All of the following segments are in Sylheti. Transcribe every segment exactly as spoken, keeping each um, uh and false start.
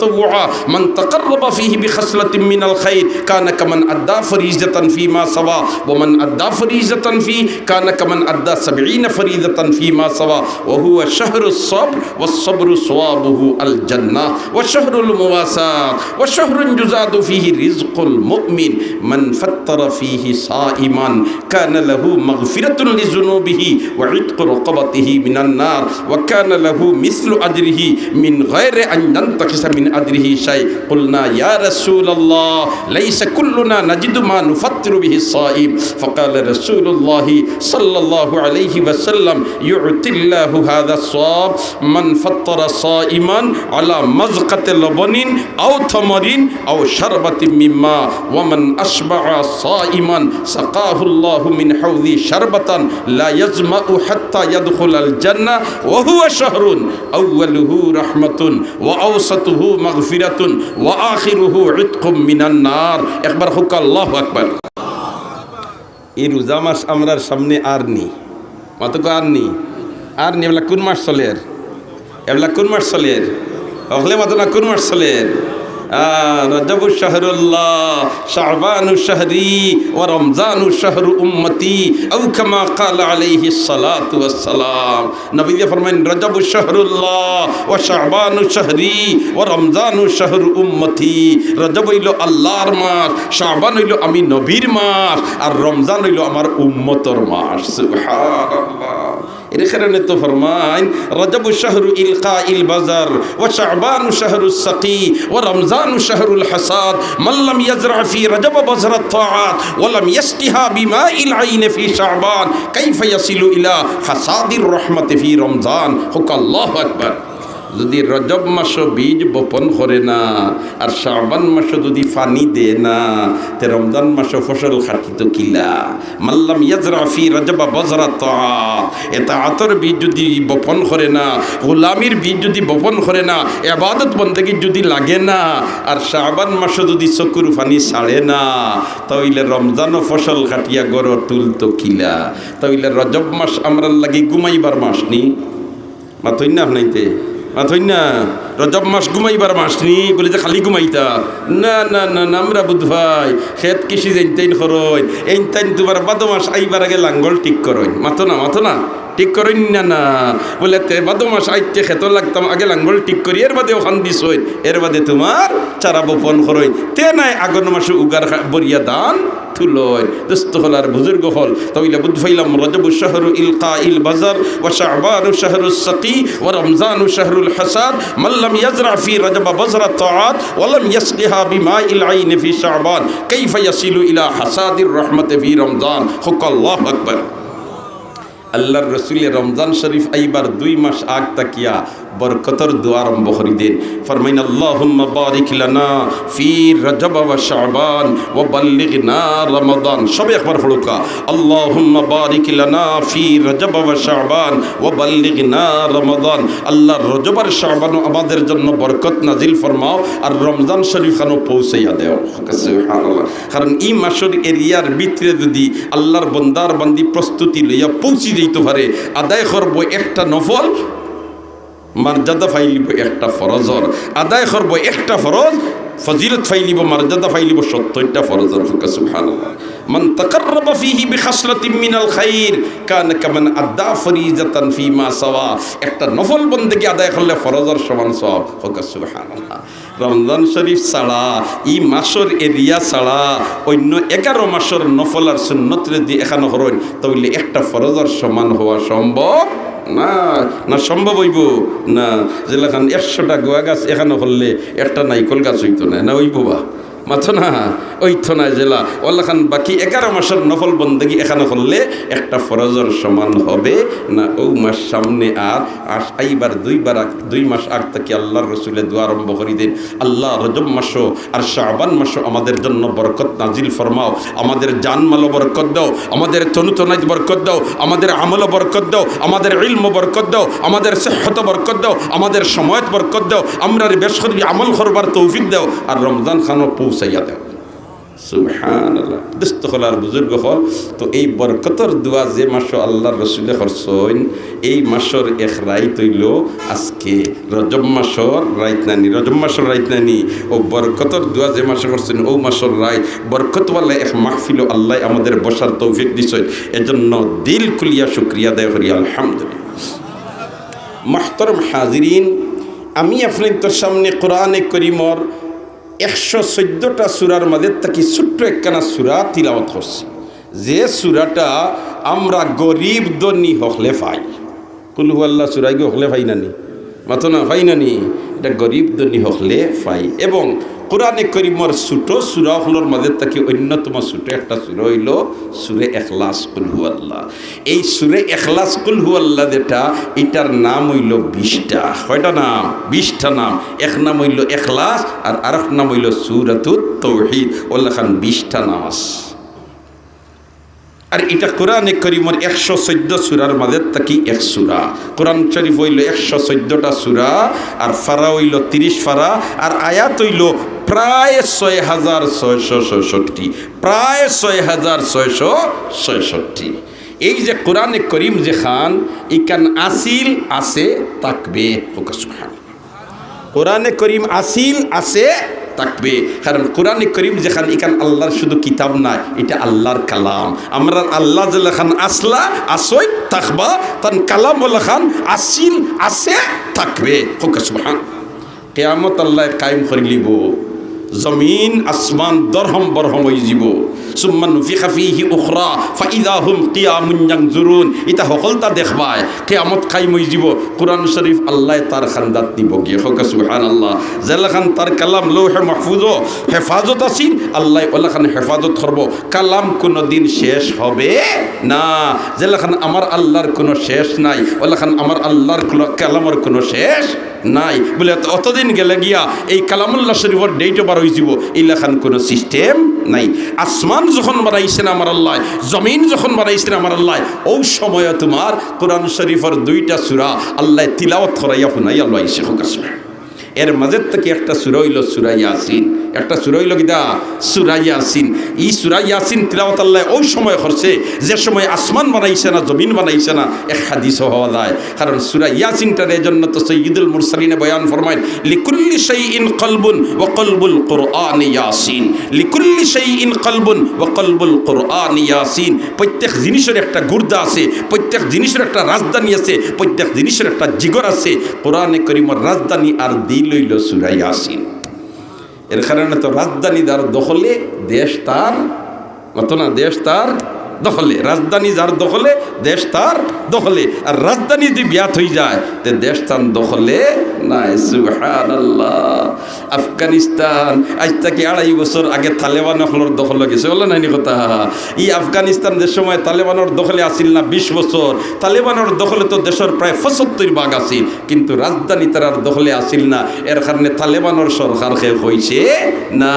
تطوعا، من تقرب فيه بخصلة من الخير كان كمن أدى فريضة فيما سواه، ومن أدى فريضة فيه كان كمن أدى سبعين فريضة فيما سواه، وهو شهر الصبر، والصبر ثوابه الجنة، وشهر المواساة، وشهر يزاد فيه رزق المؤمن، من فطر فيه صائما كان له مغفرة لذنوبه وعتق رقبته من النار، وكان له مثل أجره من غير أن ينتقص من أجره شيء. قلنا: يا رسول الله، ليس كلنا نجد ما نفطر به الصائم. فقال رسول الله صلى الله عليه وسلم: يعطي الله هذا الثواب من فطر صائما على مذقة لبن أو تمر أو شربة من ماء، ومن أشبع صائما سقاه الله من حوضي شربة لا يظمأ حتى يدخل الجنة، وهو شهر أوله رحمة وأوسطه مغفرة وآخره عتق من النار। একবার কউক্কা আল্লাহু আকবার। এই রোজা মাস আমরার সামনে আর নি। মাতউক্কা আর নি। আর নি, এবলা কুন মাস চলের? এবলা কুন মাস চলের? হকলে মাতো না, কুন মাস চলের? আহ, رجب شهر الله، شعبان شهري، ورمضان شهر أمتي، أو كما قال عليه الصلاة والسلام। নবীজি ফরমাইন, رجب شهر الله، وشعبان شهري، ورمضان شهر أمتي। রজব অইলো আল্লার মাস, শাবান অইলো আমি নবীর মাস, আর রমজান অইলো আমার উম্মতর মাস। সুবহানাল্লাহ। এর কারণে তো ফরমাইন, رجب شهر إلقاء البذر، وشعبان شهر السقي، ورمضان شهر الحصاد، من لم يزرع في رجب بذر الطاعات، ولم يسقها بماء العين في شعبان، كيف يصل إلى حصاد الرحمة في رمضان؟ কউক্কা আল্লাহু আকবার। যদি রজব মাসো বীজ বপন করে না, আর শাবান মাসো যদি পানি দেয় না, তে রমজান মাসো ফসল কাটিতো কিলা? من لم يزرع في رجب بذر الطاعات, এতাআতর বীজ যদি বপন করে না, গোলামির বীজ যদি বপন করে না, এবাদত বন্দেগী যদি লাগে না, আর শাবান মাসো যদি চকুর পানি ছাড়ে না, তাইলে রমজানো ফসল কাটিয়া ঘরো তুলতো কিলা? তাইলে রজব মাস আমরার লাগি ঘুমাইবার মাস নি? মাতইন না আপনাইতে? মাতইন না? রজব মাস ঘুমাইবার মাস নি? বুলে যে খালি ঘুমাইতা? না, না, না, না, আমরা বুধ ভাই, খেত কৃষি যেইনতাইন করইন, এইনতাইন তুমার বাদো মাস আইবার আগে লাঙ্গল ঠিক করইন। মাতো না, মাতো না? ঠিক করইন না, না? বুলে তে বাদো মাস আইতে খেতো লাগতাম, আগে লাঙ্গল ঠিক করি, এর বাদে অখান দিছইন, এর বাদে তুমার চারা বপন করইন। তে নায় আগন মাসো উগার খা-, বরিয়া ধান তুলইন। দোস্ত অকল আর বুজুর্গ অকল, তাইলে বুঝ পাইলাম, رجب شهر إلقاء البذر، وشعبان شهر السقي، ورمضان شهر الحصاد، من لم يزرع في رجب بذر الطاعات، ولم يسقها بماء العين في شعبان، كيف يصل إلى حصاد الرحمة في رمضان؟ কউক্কা আল্লাহু আকবার। আল্লার রসুলে রমজান শরীফ আইবার দুই মাস আগ থাকিয়া বরকতর দোয়া আরম্ভ করি দেইন। ফরমাইন, اللهم بارك لنا في رجب وشعبان وبلغنا رمضان। সবে একবার পড়উক্কা, اللهم بارك لنا في رجب وشعبان وبلغنا رمضان। আল্লাহ, রজব আর শাবানো আমাদের জন্য বরকত নাজিল ফরমাও, আর রমজান শরীফ খানো পৌঁছাইয়া দেও। সুবহানাল্লাহ। কারণ ই মাসর এরিয়ার ভিতরে যদি আল্লার বন্দার বান্দি প্রস্তুতি লইয়া পৌঁছি যাইতো পারে, আদায় করবো একটা নফল, মর্যাদা পাইলিবো একটা ফরজর, আদায় করবো একটা ফরজ, ফজিলত পাইলিবো, মর্যাদা পাইলিবো সত্তরটা ফরজর। কউক্কা সুবহানাল্লাহ। من تقرب فيه بخصلة من الخير كان كمن أدى فريضة فيما سواه। একটা নফল বন্দেগী আদায় করলে ফরজর সমান সওয়াব। কউক্কা সুবহানাল্লাহ। রমজান শরীফ ছাড়া, ই মাসর এরিয়া ছাড়া, অইন্য এগারো মাসর নফল আর সুন্নতরে যদি এখানো করইন, তাইলে একটা ফরজর সমান হওয়া সম্ভব না। না সম্ভব অইবো? না। যেলাখান একশোটা গুয়া গাছ এখানো করলে একটা নাইকল গাছ অইতো নায়, না অইবো বা? মাতো না, অইতো নায় যেলা। অলাখান বাকি এগারো মাসর নফল বন্দেগী এখানো করলে একটা ফরজর সমান হবে না। অউ মাস সামনে আর আস-, আইবার দুইবার আগ-, দুই মাস আগ থাকি আল্লার রসুলে দোয়া আরম্ভ করি দেইন, আল্লাহ, রজব মাসো আর শাবান মাসো আমাদের জন্য বরকত নাজিল ফরমাও, আমাদের জানমালো বরকত দাও, আমাদের তনুতনাইত বরকত দাও, আমাদের আমলো বরকত দাও, আমাদের ইলমো বরকত দাও, আমাদের সেহতো বরকত দাও, আমাদের সময়ত বরকত দাও, আমরারে বেশ করি আমল করবার তৌফিক দাও, আর রমজান খানো পৌঁছাইয়া দেও। সুবহানাল্লাহ। দোস্ত অকল আর বুজুর্গ অকল, তো এই বরকতর দোয়া যে মাসো আল্লাহর রসুলে করছইন, এই মাসর এক রাইত অইলো আজকে, রজব মাসর রাইত নানি, রজব মাসর রাইত নানি, অউ বরকতর দোয়া যে মাসো করছইন, অউ মাসর রাইত, বরকতওয়ালা এক মাহফিলো আল্লায় আমাদের বসার তৌফিক দিছইন। এজন্য দিল খুলিয়া শুকরিয়া আদায় করি, আলহামদুলিল্লাহ। মুহতারাম হাজিরিন, আমি আপনাইন্তর সামনে কোরআনে করিমর একশো চৈদ্দটা সূরার মাঝে থাকি ছোট্ট একখানা সূরা তিলাওয়াত করছি, যে সূরাটা আমরা গরিব ধনী হকলে পাই। কুল হু আল্লাহ সূরা ইগু হকলে পাই নানি? মাতো না, পাই নানি? ইটা গরিব ধনী হকলে পাই। এবং কোরআনে করিমর ছোট সূরা অকলর মাঝে থাকি অন্যতম ছোট একটা সূরা অইলো সূরা ইখলাস, কুল হু আল্লাহ। এই সূরা ইখলাস, কুল হু আল্লাহ যেটা, ইটার নাম অইলো বিশটা। কয়টা নাম? বিশটা নাম। এক নাম অইলো ইখলাস, আর আরেক নাম অইলো সূরাতুত তাওহীদ। অলাখান বিশটা নাম আছে। আর ইটা কোরআনে করিমর একশো চৈদ্দ সূরার মাঝে থাকি এক সূরা। কোরআন শরীফ অইলো একশো চৈদ্দটা সূরা, আর পারা অইলো তিরিশ পারা, আর আয়াত অইলো প্রায় ছয় হাজার ছয়শো ছয়ষট্টি, প্রায় ছয় হাজার ছয়শো ছয়ষট্টি। এই যে কোরআনে করিম যেখান, ইখান আছিল, আছে, থাকবে। কউক্কা সুবহান। কোরআনে করিম আছিল, আছে, থাকবে। কারণ কোরআনে করিম যেখান, ইখান আল্লাহর শুধু কিতাব নায়, ইটা আল্লাহর কালাম। আমরার আল্লাহ যেলাখান আছলা, আছইন, থাকবা, তান কালাম অলাখান আছিল, আছে, থাকবে। কউক্কা সুবহান। কিয়ামত আল্লায় কায়েম করিলিবো, জমিন আসমান দরহম বরহম অইযিবো। সুম্মা নুফিখা ফীহি উখরা ফাইযা হুম কিয়ামুন ইয়ানজুরুন। ইতা হকলতা দেখবায়, কিয়ামত কায়েম অইযিবো। কোরআন শরীফ আল্লায় তার কান্দাত নিবো গিয়া। কউক্কা সুবহানাল্লাহ। যেলাখান তার কালাম লৌহে মাহফুজো হেফাজত আছিল, আল্লায় অলাখান হেফাজত করবো। কালাম কুনুদিন শেষ হবে না। যেলাখান আমার আল্লাহর কুনু শেষ নাই, অলাখান আমার আল্লাহর কুনু কালামর কুনু শেষ নাই। বুলে, অত-, অতদিন গেলে গিয়া এই কালামুল্লাহ শরীফর date বার অইযিবো, ইলাখান কুনু system নাই। আসমান যখন বানাইছইন আমার আল্লায়, জমিন যখন বানাইছইন আমার আল্লায়, অউ সময় তুমার কোরআন শরীফর দুইটা সূরা আল্লায় তিলাওয়াত করাইয়া হুনাইয়া লইছে। কউক্কা সুবহান। এর মাঝে থাকি একটা সূরা অইলো সূরা ইয়াসিন। একটা সূরা অইলো কিতা? সূরা ইয়াসিন। ই সূরা ইয়াসিন তিলাওয়াত আল্লায় অউ সময় করছে, যে সময় আসমান বানাইছে না, জমিন বানাইছে না। এক হাদিসো পাওয়া যায়। কারণ সূরা ইয়াসিনটারে এজন্য তো সাইয়্যিদুল মুরসালিনে বয়ান ফরমাইন, "লিকুল্লি শাইইন কলবুন ওয়া কলবুল কুরআনি ইয়াসিন। লিকুল্লি শাইইন কলবুন ওয়া কলবুল কুরআনি ইয়াসিন।" প্রত্যেক জিনিসর একটা গুর্দা আছে, প্রত্যেক জিনিসর একটা রাজধানী আছে, প্রত্যেক জিনিসর একটা জিগর আছে। কোরআনে করিমর রাজধানী আর দিল অইলো সূরা ইয়াসিন। এর কারণে তো রাজধানী যার দখলে, দেশ তার, মাতো না, দেশ তার দখলে। রাজধানী যার দখলে, দেশ তার দখলে। আর রাজধানী যদি বিয়াত অইযায়, তে দেশ তান দখলে নাই। সুবহানাল্লাহ। আফগানিস্তান আইজ থাকি আড়াই বছর আগে তালেবান অকলর দখলো গেছে, অলা নায়নি কথা? ই আফগানিস্তান যে সময় তালেবানর দখলে আছিল না বিশ বছর, তালেবানর দখলে তো দেশর প্রায় পঁচাত্তর ভাগ আছিল, কিন্তু রাজধানী তারার দখলে আছিল না। এর কারণে তালেবানর সরকার কেউ কইছে না।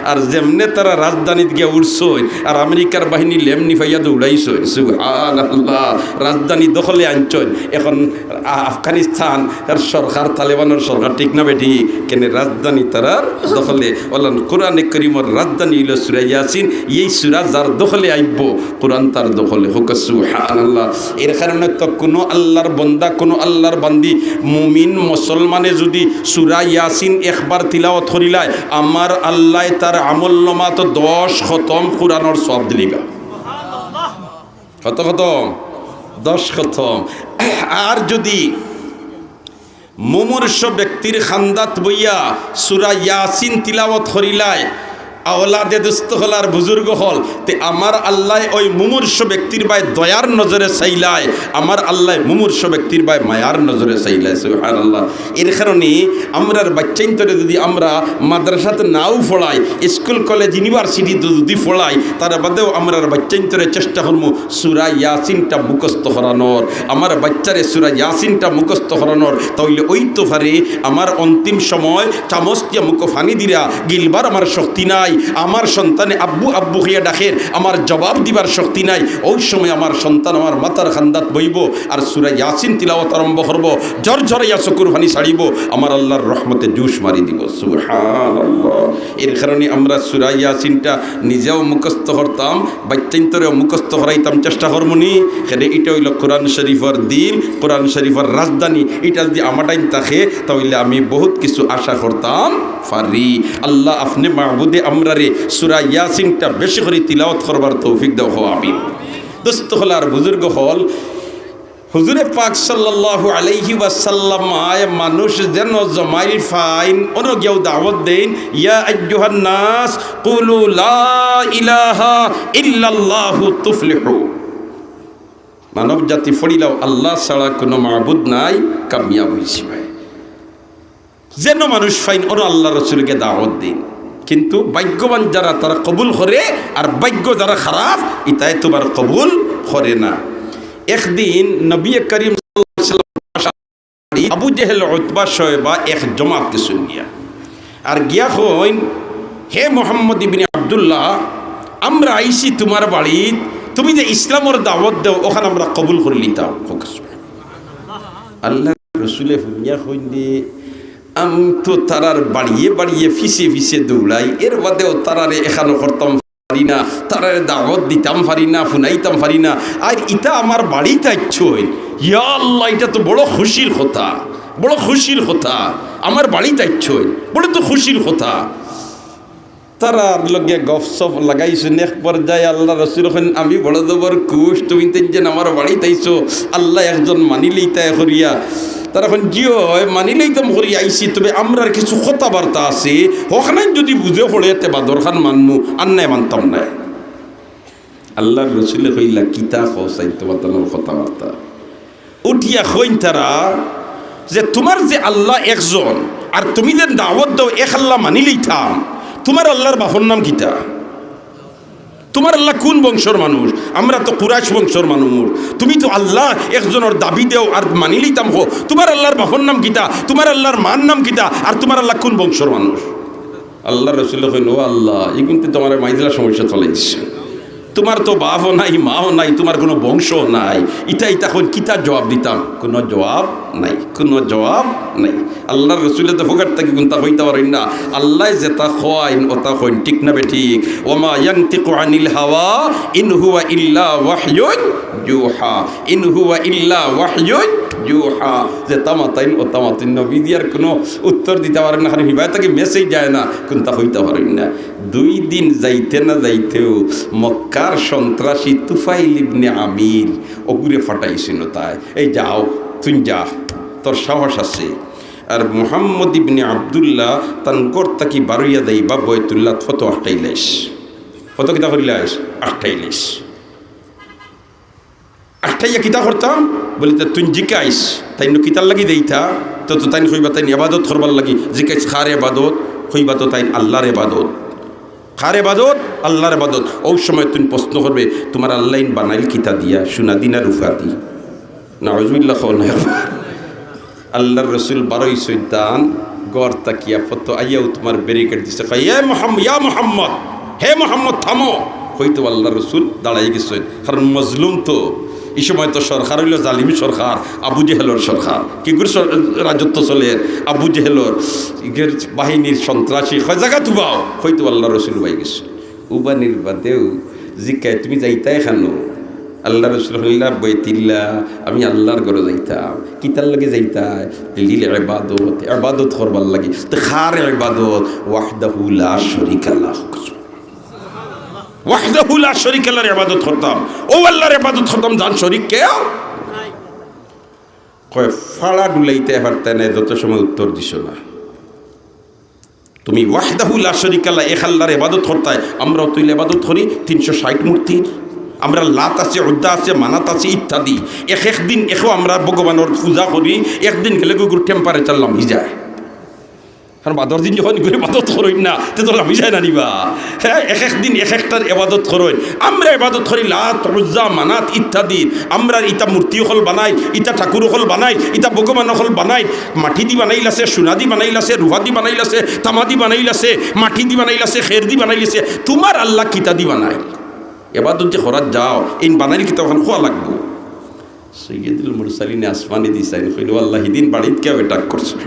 আর যেমনে তারা রাজধানীত গিয়া উঠছইন, আর আমেরিকার বাহিনী লেম নিফাইয়া দৌড়াইছইন। সুবহানাল্লাহ। রাজধানী দখলে আনছইন। এখন আ-, আফগানিস্তান আর সরকার, তালেবানর সরকার, ঠিক না বেঠিক? কেনে রাজধানী তারার দখলে। অলান কোরআনে করিমর রাজধানী অইলো সূরা ইয়াসিন। এই সূরা যার দখলে আইবো, কোরআন তার দখলে। কউক্কা সুবহানাল্লাহ। এর কারণে তো কুনু আল্লাহর বন্দা, কুনু আল্লাহর বান্দি, মুমিন মুসলমানে যদি সূরা ইয়াসিন একবার তিলাওয়াত করিলায়, আমার আল্লায় তার আমলনামাত দশ খতম কোরআনর সওয়াব দিলিবা। কত খতম? দশ খতম। আর যদি মুমূর্ষ ব্যক্তির কান্দাত বইয়া সূরা ইয়াসিন তিলাওয়াত করিলায়, আওলাদে দোস্ত অকল আর বুজুর্গ অকল, তে আমার আল্লায় ওই মুমূর্ষ ব্যক্তির বায় দয়ার নজরে চাইলায়, আমার আল্লায় মুমূর্ষ ব্যক্তির বায় মায়ার নজরে চাইলায়। সুবহানাল্লাহ। এর কারণে আমরার বাইচ্চাইন্তরে যদি আমরা মাদ্রাসাত নাও পড়াই, স্কুল, কলেজ, ইউনিভার্সিটিত যদি পড়াই, তার বাদেও আমরার বাইচ্চাইন্তরে চেষ্টা করমু সূরা ইয়াসিনটা মুখস্থ করানোর, আমার বাইচ্চারে সূরা ইয়াসিনটা মুখস্থ করানোর, তাইলে অইতো পারে আমার অন্তিম সময় চামচ দিয়া মুখো পানি দিরা গিলবার আমার শক্তি নাই, আমার সন্তানে আব্বু আব্বু কইয়া ডাকের, আমার জবাব দিবার শক্তি নাই। ওই সময় আমার সন্তান আমার মাথার কান্দাত বইবো আর সূরা ইয়াসিন তিলাওয়াত আরম্ভ করবো, ঝরঝরাইয়া চকুর পানি ছাড়িবো, আমার আল্লার রহমতে জুশ মারি দিবো। সুবহানাল্লাহ। এর কারণে আমরা সূরা ইয়াসিনটা নিজেও মুখস্থ করতাম, বাইচ্চাইন্তরেও মুখস্থ করাইতাম, চেষ্টা করমুনি। কেনে ইটা অইলো কোরআন শরীফর দিল, কোরআন শরীফর রাজধানী। ইটা যদি আমাটাইন থাকে, তা অইলে আমি বহুত কিছু আশা করতাম পারি। আল্লাহ, আপনে মাবুদে আমরারে সূরা ইয়াসিনটা বেশি করি তিলাওয়াত করবার তৌফিক দেও, কও আমিন। দোস্ত অকল আর বুজুর্গ অকল, হুজুরে পাক সাল্লাল্লাহু আলাইহি ওয়াসাল্লাম আয় মানুষ যেন জমাইল ফাইন, অনো গিয়াও দাওয়াত দেইন, "ইয়া আইয়ুহান নাস, কুলু লা ইলাহা ইল্লাল্লাহু তুফলিহু।" মানব জাতি ফড়িলাও, আল্লাহ ছাড়া কুনু মাবুদ নাই, কামিয়াব অইছি ভাই। যেন মানুষ ফাইন, অনো আল্লার রসুলকে দাওয়াত দেইন। কিন্তু ভাগ্যবান যারা, তারা কবুল করে, আর ভাগ্য যারা খারাপ, ইতায় তুমার কবুল করে না। একদিন নবী করিম সাল্লাল্লাহু আলাইহি ওয়াসাল্লাম আবু জেহেল, উতবা, শয়বা এক জমাত গেছইন গিয়া। আর গিয়া কইন, "হে মোহাম্মদ ইবনে আব্দুল্লাহ, আমরা আইছি তুমার বাড়িত, তুমি যে ইসলামর দাওয়াত দেও, অখান আমরা কবুল করিলিতাম।" আল্লার রসুলে হুনিয়া কইন দে, "আমি তো তারার বাড়িয়ে বাড়িয়ে, পিছে পিছে দৌড়াই, এর বাদেও তারারে এখানো করতাম পারি না, তারারে দাওয়াত দিতাম পারি না, হুনাইতাম পারি না। আর ইতা আমার বাড়িত আইছইন। ইয়া আল্লাহ, ইটা তো বড় খুশির কথা, বড় খুশির কথা। আমার বাড়িত আইছইন, বড় তো খুশির কথা।" তারার লগে গফসফ লাগাইছইন। এক পর্যায়ে আল্লার রসুল কইন, "আমি বড় জবর খুশ, তুমি তিনজন আমার বাড়িত আইছো, আল্লায় একজন মানিলিতায় করিয়া।" তারা কইন, "জি অয়, মানিলিতাম করি আইছি, তবে আমরার কিছু কথাবার্তা আছে, অখানাইন যদি বুঝে পড়ে, তে বাদর খান মানমু, আর নায় মানতাম নায়।" আল্লার রসুলে কইলা, "কিতা কও চাই তুমার তানর কথাবার্তা?" উঠিয়া কইন তারা যে, "তুমার যে আল্লাহ একজন, আর তুমি যে দাওয়াত দেও এক আল্লাহ মানিলিতাম, তুমার আল্লার বাফর নাম কিতা? তুমার আল্লাহ কুন বংশর মানুষ? আমরা তো কুরাইশ বংশর মানুষ। তুমি তো আল্লাহ একজনর দাবি দেও আর মানিলিতাম কও, তুমার আল্লার বাফর নাম কিতা? তুমার আল্লার মার নাম কিতা? আর তুমার আল্লাহ কুন বংশর মানুষ?" আল্লার রসুলে কইন, "ও আল্লাহ, ইগুনতে তো আমারে মাইজলা সমস্যাত ফালাই দিছে। তুমার তো বাফও নাই, মাও নাই, তুমার কুনু বংশও নাই। ইতা, ইতা কইন কিতা জবাব দিতাম?" কুনু জবাব নাই, কুনু জবাব নাই। আল্লার রসুলে তো ফকট থাকি কুন্তা কইতা পারইন না। আল্লায় যেতা কইন, অতা কইন, ঠিক না বেঠিক? "ওয়া মা ইয়ানতিকু আনিল হাওয়া ইন হুয়া ইল্লা ওয়াহয়ুন ইউহা।" ইন হুয়া ইল্লা ওয়াহয়ুন ইউহা। যেতা মাতইন, অতা মাতইন। নবীজি আর কুনু উত্তর দিতা পারইন না, খালি হিবায় থাকি message যায় না, কুন্তা কইতা পারইন না। দুই দিন যাইতে না যাইতেউ মক্কার সন্ত্রাসী তুফাইল ইবনে আমির অগুরে ফাটাইছিল তাই, "এই যাও, তুই যা, তোর সাহস আছে।" আর মুহাম্মদ ইবনে আব্দুল্লাহ তান ঘর থাকি বারইয়া যাইবা বয়তুল্লাহ, ফতো আটকাইলাইস। ফতো কিতা করিলাইস? আটকাইলাইস। আটকাইয়া কিতা করতাম? বলে, "তে তুই জিকাইস, তাইন কিতার লাগি দেইতা?" তো, তো তাইন কইবা, "তাইন এবাদত করবার লাগি।" জিকাইস, "কার এবাদত?" কইবা, "তো তাইন আল্লার এবাদত।" কার এবাদত? আল্লার এবাদত। অউ সময় তুই প্রশ্ন করবে, "তুমার আল্লাইন বানাইল কিতা দিয়া? সোনা দি না রুফা দি?" নাউজুবিল্লাহ কও না। আল্লার রসুল বারইছইন তান ঘর থাকিয়া, ফতো আইয়াউ তুমার ব্যারিকেড দিছে। কয়, "এ মোহাম্মদ, ইয়া মোহাম্মদ, হে মোহাম্মদ, থামো।" কইতেউ আল্লার রসুল দাঁড়াই গেছইন, কারণ মজলুম তো। ই সময় তো সরকার অইলো জালিম সরকার, আবু জেহেলর সরকার। কিগুর সর-, রাজত্ব চলের? আবু জেহেলর, ইগের বাহিনীর সন্ত্রাসী। কয়, "জাগাত উবাও।" কইতেউ আল্লার রসুল উবাই গেছইন। উবানির বাদেউ জিকায়, "তুমি যাইতায় কানো?" আল্লার রসুল কইলা, "বয়তিল্লাহ, আমি আল্লার ঘরো যাইতাম।" কিতার লাগি যাইতায়? "লিল ইবাদত, ইবাদত করবার লাগি।" তো কার ইবাদত? ওয়াহদাহু লা শরীকা লাহ। ওয়াহদাহু লা শরীকা লাহর ইবাদত করতাম। অউ আল্লার ইবাদত করতাম, যান শরীক কেউ। কয়, "ফাড়া ডুলাইতায় পারতায় নায়, যত সময় উত্তর দিছো না।" তুমি ওয়াহদাহু লা শরীকা লাহ এক আল্লার ইবাদত করতায়, আমরাও তো ইলা ইবাদত করি তিনশো ষাইট মূর্তির। আমরার লাত আছে, উজ্জা আছে, মানাত আছে ইত্যাদি। এক এক দিন একো আমরা ভগবানর পূজা করি, একদিন গেলে গুগুর temperature লামি যায়। কারণ বাদর দিন যখন ইগুরে ইবাদত করইন না, তে তো লামি যায় না নি বা। হ্যাঁ, এক এক দিন এক একটার ইবাদত করইন। আমরা ইবাদত করি লাত, উজ্জা, মানাত ইত্যাদি। আমরার ইতা মূর্তি অকল বানাইল, ইতা ঠাকুর অকল বানাইল, ইতা ভগবান অকল বানাইল। মাটি দি বানাইল আছে, সোনা দি বানাইল আছে, রুপা দি বানাইল আছে, তামা দি বানাইল আছে, মাটি দি বানাইল আছে, খের দি বানাইল আছে। তুমার আল্লাহ কিতা দি বানাইল? ইবাদত যে করাত যাও, ইন বানাইল কিতা অখান কওয়া লাগবো। সৈয়দুল মুরসালিনে আসমানে দিছইন, কইল, "আল্লাহ, হিদিন বাড়িত কিয়া বেটাক করছো?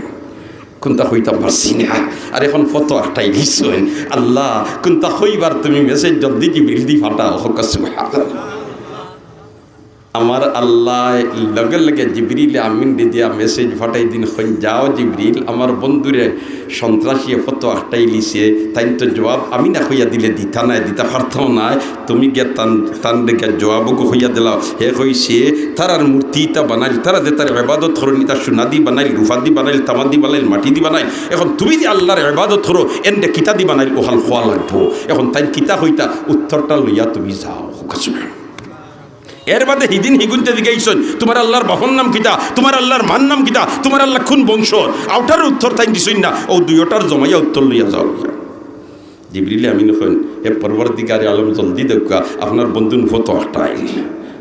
কুন্তা কইতাম পারছি না, আর এখন ফটো আটাই দিছইন। আল্লাহ, কুন্তা কইবার তুমি message জলদি জিবরিল দি ফাটাও।" কউক্কা সুবহানাল্লাহ। আমার আল্লাহ লগে লগে জিবরিল আমিনরে দিয়া message ফাটাই দিন, কইন, "যাও জিবরিল, আমার বন্ধুরে সন্ত্রাসীয়ে ফটো আটাই লিছে, তাইন তো জবাব আমি না কইয়া দিলে দিতা নায়, দিতা পারতাম নায়, তুমি গিয়া তান, তানরে গিয়া জবাবগু কইয়া দিলাও।" হে কইছে, "তারার মূর্তি ইতা বানাইল, তারা যে তার ইবাদত করইন, ইতা সোনা দি বানাইল, রুপা দি বানাইল, তামা দি বানাইল, মাটি দি বানাইল, এখন তুমি যে আল্লাহর ইবাদত করো, এনরে কিতা দি বানাইল, অখান কওয়া লাগবো। এখন তাইন কিতা কইতা, উত্তরটা লইয়া তুমি যাও।" কউক্কা সুবহানাল্লাহ। এর বাদে হিদিন হিগুনতে জিগাইছইন, "তুমার আল্লাহর বাপর নাম কিতা? তুমার আল্লাহর মার নাম কিতা? তুমার আল্লাহ কুন বংশ?" অউটার উত্তর তাইন দিছইন না, অউ দুইওটার জমাইয়া উত্তর লইয়া যাও। জিবরিল আমিন কইন, "হে পরওয়ারদিগারে আলম, জলদি দেউক্কা, আপনার বন্ধুন ফটো আটাইল।"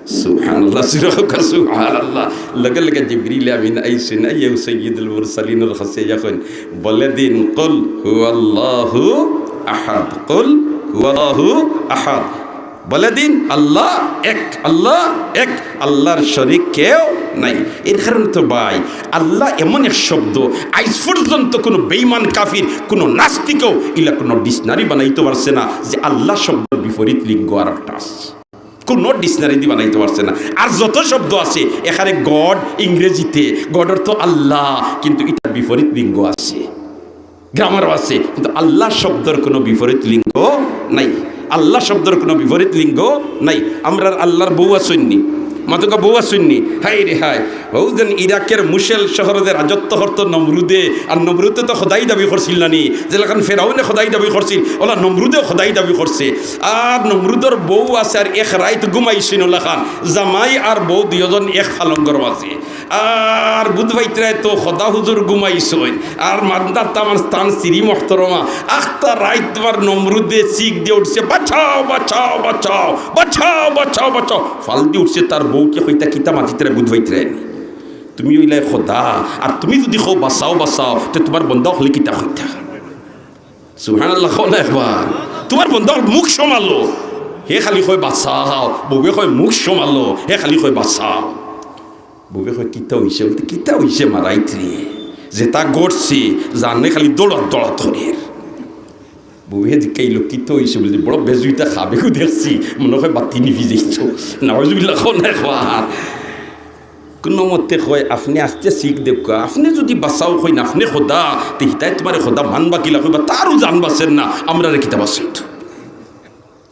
সুবহানাল্লাহ, জুরে কউক্কা সুবহানাল্লাহ। লগে লগে জিবরিল আমিন আইছইন, আইয়াউ সৈয়দুল মুরসালিনর কাছে আইয়া কইন, "বলে দিন, কুল হুয়াল্লাহু আহাদ, কুল হুয়াল্লাহু আহাদ।" বলে দিন, "আল্লাহ এক, আল্লাহ এক, আল্লাহর শরিক কেউ নাই।" এর কারণ তো ভাই, আল্লাহ এমন এক শব্দ, আইজ পর্যন্ত কুনু বেঈমান কাফির, কুনু নাস্তিকেও ইলা কুনু dictionary বানাইতো পারছে না যে আল্লাহ শব্দর বিপরীত লিঙ্গ আরোকটা আছে। কুনু dictionary দি বানাইতো পারছে না। আর যত শব্দ আছে, এখানে God ইংরেজিতে, God অর্থ আল্লাহ, কিন্তু ইটার বিপরীত লিঙ্গ আছে। Grammar-ও আছে, কিন্তু আল্লাহ শব্দর কুনু বিপরীত লিঙ্গ নাই। আল্লাহ শব্দর কুনু বিপরীত লিঙ্গ নাই। আমরার আল্লাহর বউ আছইন নি? মাতউক্কা, বউ আছইন নি? হায় রে হায়। অউ যেন ইরাকের মুসেল শহরো যে রাজত্ব করতো নমরুদে, আর নমরুদে তো খোদাই দাবি করছিল না নি? যেলাখান ফেরাউনে খোদাই দাবি করছিল, অলা নমরুদেও খোদাই দাবি করছে। আর নমরুদর বউ আছে, আর এক রাইত ঘুমাইছইন অলাখান। জামাই আর বউ দুইওজন এক পালঙ্গর মাঝে। আর বুধবাইতরায় তো খোদা হুজুর ঘুমাইছইন, আর মান্দার তামার স্থান সিরি মহতরমা। আখতা রাইত তুমার নমরুদে চিক দিয়া উঠছে, "বাঁচাও, বাঁচাও, বাঁচাও, বাঁচাও, বাঁচাও, বাঁচাও।" ফাল দি উঠছে, তার বউকে কইতা, "কিতা মাতিতরায় বুধবাইতরায় নি? তুমি অইলায় খোদা, আর তুমি যুদি কও, 'বাঁচাও, বাঁচাও,' তে তুমার বন্দা অকলে কিতা কইতা?" সুবহানাল্লাহ, কও না একবার। তুমার বন্দা অকল মুখ সামালো, হে খালি কয়, "বাঁচাও।" বউয়ে কয়, "মুখ সামালো," হে খালি কয়, "বাঁচাও।" বউয়ে কয়, "কিতা অইছে?" বলতে, "কিতা অইছে মা রাইতরে? যেতা ঘটছে, জানে খালি দৌড়াত দৌড়াত করের।" বউয়ে জিকাইলো, "কিতা অইছে?" বলতে, "বড় বেজুইতা খাবেগু দেখছি, মনো কয় বাতি নিভি যাইতো।" নাউজুবিল্লাহ, কও না একবার। কুনু মতে কয়, "আপনে আস্তে চিক দেউক্কা, আপনে যুদি বাঁচাও কইন, আপনে খোদা, তে হিতায় তুমারে খোদা মানবা কিলা কইবা, তারও জান বাঁচের না, আমরারে কিতা বাঁচাইতো?"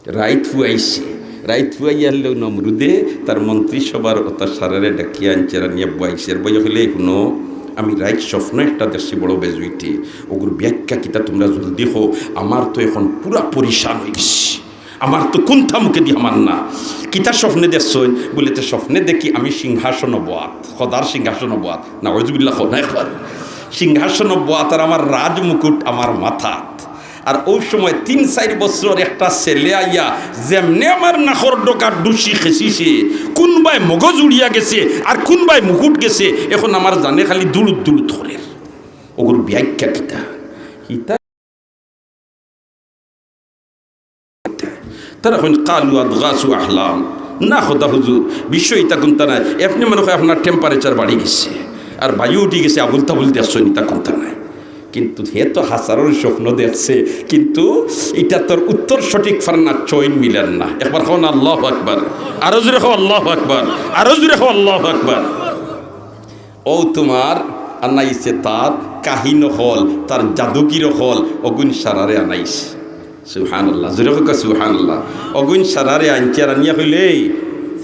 রাইত ফুয়াইছে। রাইত ফুয়াইয়ার লগে নমরুদে তার মন্ত্রিসভার অতা সারারে ডাকিয়া আনছে, আর আনিয়া বওয়াইছে। আর বওয়াইয়া কইলে, "হুনো, আমি রাইত স্বপ্ন একটা দেখছি বড় বেজুইতে। অগুর ব্যাখ্যা কিতা তুমরা জলদি কও, আমার তো এখন পুরা পরিশান অইগেছি। আমার তো কুন্তা মুখেদি আমার না।" "কিতা স্বপ্নে দেখছইন?" বলে, "তে স্বপ্নে দেখি আমি সিংহাসনো বওয়াত, খোদার সিংহাসনো বওয়াত।" নাউজুবিল্লাহ, কও না একবার। "সিংহাসনো বওয়াত আর আমার রাজমুকুট আমার মাথাত।" আর অউ সময় তিন চাইর বছরর একটা ছেলে আইয়া যেমনে আমার নাকর ডগা ডুসি খেছিছে, কুনবায় মগজ উড়িয়া গেছে আর কুনবায় মুকুট গেছে, এখন আমার জানে খালি দুলুত দুলুত করের। অগুর ব্যাখ্যা কিতা? হিতা তারা কইন, "কালু আদগাসু আহলাম।" না খোদা হুজুর, বিষয় ইতা কুন্তা নায়। আপনে মনো কয় আপনার temperature বাড়ি গেছে, আর বায়ু উঠি গেছে, আবুল তাবুল দেখছইন, ইতা কুন্তা নায়। কিন্তু হে তো হাজারো স্বপ্ন দেখছে, কিন্তু ইতার উত্তর সঠিক পারের না, চয়ন মিলের না। একবার কও না, "আল্লাহু আকবার।" আরো জোরে কও, "আল্লাহু আকবার।" আরো জোরে কও, "আল্লাহু আকবার।" অউ তুমার আনাইছে তার কাহিন অকল, তার জাদুগির অকল, অগুইন সারারে আনাইছে। সুবহানাল্লাহ, জোরে কউক্কা সুবহানাল্লাহ। অগুইন সারারে আনছে আর আনিয়া কইলে, "এই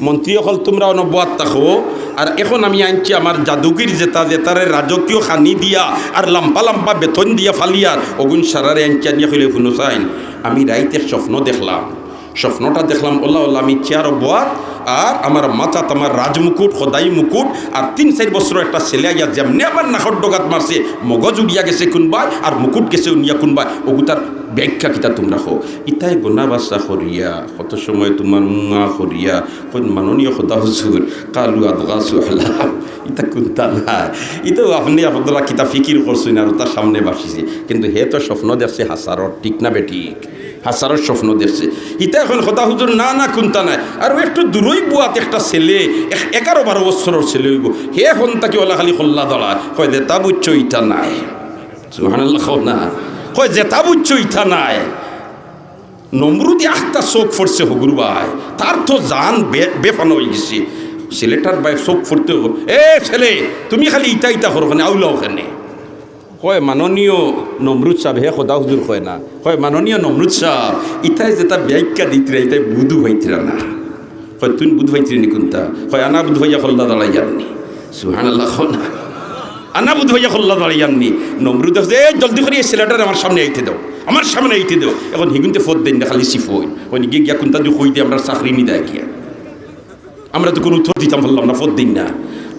মন্ত্রী অকল তুমরা অনো বওয়াত থাকো, আর এখন আমি আনছি আমার জাদুগির যেতা, যেতারে রাজকীয় খানি দিয়া আর লাম্বা লাম্বা বেতন দিয়া ফালিয়ার, অগুইন সারারে আনছে আনিয়া কইলে, 'হুনো চাইন, আমি রাইত এক স্বপ্ন দেখলাম, স্বপ্নটা দেখলাম, ওলা ওলা আমি চেয়ারো বওয়াত, আর আমার মাথাত আমার রাজমুকুট, খোদাই মুকুট, আর তিন চাইর বছরর একটা ছেলে আইয়া যেমনে আমার নাকর ডগাত মারছে, মগজ উড়িয়া গেছে কুনবায়, আর মুকুট গেছে উনিয়া কুনবায়, অগুতার ব্যাখ্যা কিতা তুমরা কও। ইতায় গনা বাছা করিয়া, কত সময় তুমার মুঙা করিয়া, কইন মাননীয় খোদা হুজুর, কালু আদগাসু আহলাম। ইতা কুনতা নায়। ইতাও আপনে আপনারা কিতা ফিকির করছইন আর ওটা সামনে বাসিছে। কিন্তু হে তো স্বপ্ন দেখছে হাছারর, ঠিক না বেঠিক? হাছারর স্বপ্ন দেখছে। ইতা অখন খোদা হুজুর, না, না, কুনতা নায়। আর অউ একটু দূরই বওয়াত একটা ছেলে, এক-, এগারো বারো বছরর ছেলে অইবো। হে অখন থাকি ওলা খালি কল্লা দাড়ায়। কয়, "যেতা বুঝছো ইতা নায়।" সুবহানাল্লাহ কও না। কয়, "যেতা বুঝছো ইতা নায়।" নমরুদে আখতা চউখ পড়ছে হগুর বায়। তার তো জান বে-, বেফানা অইগেছে। ছেলেটার বায় চউখ পড়তে অইবো। "এ ছেলে, তুমি খালি ইতা ইতা করো কেনে, আউলাও কেনে?" কয়, "মাননীয় নমরুদ সাব।" হে খোদা হুজুর কয় না, কয়, "মাননীয় নমরুদ সাব, ইতায় যেতা ব্যাখ্যা দিতরা, ইতায় বুধু পাইতরা না।" কয়, "তুইন বুধু পাইতরে নি কুনতা?" কয়, "আনা বুধু পাইয়া কল্লা দাড়াইয়ার নি।" সুবহানাল্লাহ কও না। "আনা বুধু পাইয়া কল্লা দাড়াইয়ার নি।" নমরুদে কইছে, "এ জলদি করি এই ছেলেটারে আমার সামনে আইতে দেও, আমার সামনে আইতে দেও।" অখন হিগুনতে ফত দেইন না, খালি চিফইন। কইন, "গিয়া, গিয়া কুনতা দি কই দে, আমরা চাকরি নি দেয় গিয়া।" আমরা তো কুনু উত্তর দিতাম পারলাম না, ফত দেইন না।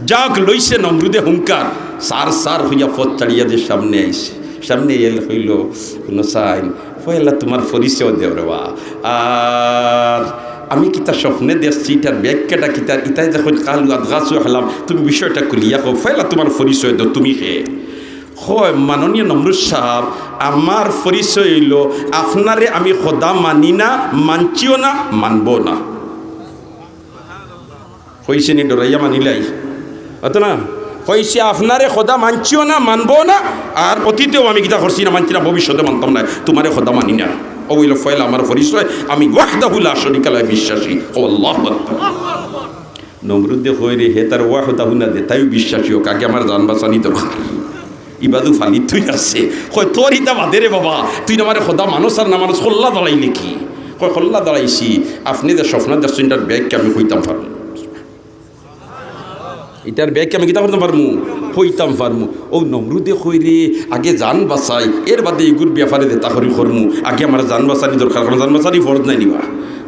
যাক, লইছে নমরুদে হুঙ্কার, সার সার অইয়া ফত ছাড়িয়া যে সামনে আইছে, সামনে আইয়া কইলো, "হুনো চাইন, পয়লা তুমার পরিচয় দেও রে বা, আর আমি কিতা স্বপ্নে দেখছি, ইটার ব্যাখ্যাটা কিতা, ইতায় যখন কালু আদগাসু আহলাম, তুমি বিষয়টা খুলিয়া কও, পয়লা তুমার পরিচয় দেও, তুমি কে?" কয়, "মাননীয় নমরুদ সাব, আমার পরিচয় অইলো, আপনারে আমি খোদা মানি না, মানছিও না, মানবো না।" কইছে নি ডরাইয়া মানিলাই? অতো না? কইছে, "আপনারে খোদা মানছিও না, মানবো না, আর অতীতেও আমি কিতা করছি না, মানছি না, ভবিষ্যতে মানতাম না, তুমারে খোদা মানি না।" অউ অইলো পয়লা আমার পরিচয়, আমি ওয়াহদাহু লা শরীকা লাহ বিশ্বাসী। কও আল্লাহু আকবার। নমরুদে কয় রে, হে তার ওয়াহদাহু না দে, তাইও বিশ্বাসী অউক, আগে আমার জান বাঁচানি দরকার। ইবাদু ফালিত অই আছে। কয়, "তোর ইতা বাদে রে বাবা, তুই না আমারে খোদা মানস আর না মানস, কল্লা দাড়াইলে কি?" কয়, "কল্লা দাড়াইছি, আপনে যে স্বপ্ন দেখছইন, ইটার ব্যাখ্যা আমি কইতাম পারমু। ইটার ব্যাখ্যা আমি কিতা করতাম পারমু? কইতাম পারমু।" অউ নমরুদে কয় রে, "আগে জান বাঁচাই, এর বাদে ইগুর ব্যাপারে যেতা করি করমু, আগে আমার জান বাঁচানি দরকার, কারণ জান বাঁচানি ফরজ নায় নি বা?"